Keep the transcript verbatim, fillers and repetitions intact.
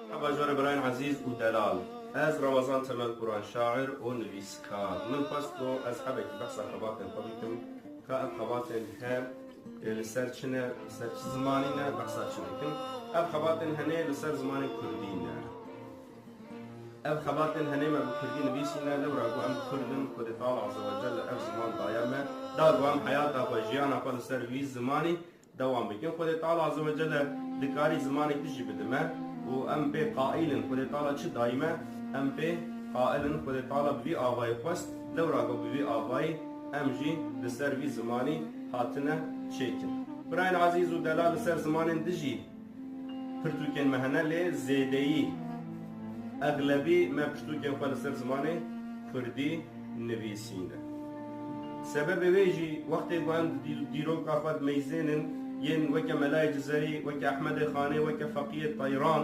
Merhaba ji we re birayên ezîz û delal. Ez Ramazan Temel Kuran, şair û nivîskar. Min xwest ku ez hebekî behsa xebatên xwe bikim, ka ev xebatên he, e, li ser çi ne, li ser çi zimanî ne, behsa çi dikin. Ev xebatên henê li ser zimanê kurdî ne. Ev xebatên henê me bi kurdî nivîsîne, lewra ku em kurd in, Xwedê Teala Azze ve Celle ev ziman daye me, da ku em heyata xwe, jiyana xwe li ser vî zimanî dewam bikin. Xwedê Teala Azze ve Celle dikarî zimanek din jî bide me û em pê qaîl in Xwedê Teala çi dayî me, em pê qaîl in Xwedê Teala bi vî avayî xwest, lewra ku bi vî avayî em jî li ser vî zimanî hatine çêkin. Birayên ezîz û delal, li ser zimanên din jî pirtûkên me hene, lê zêdeyî, exlebî me pirtûkên xwe li ser zimanê kurdî nivîsîne. Sebebê wê jî, wextê ku em di dî-, dîroka xwe dimeyzênin, yên weke Melayê Cizerî, weke Ehmedê Xanê, weke Feqiyê Teyran,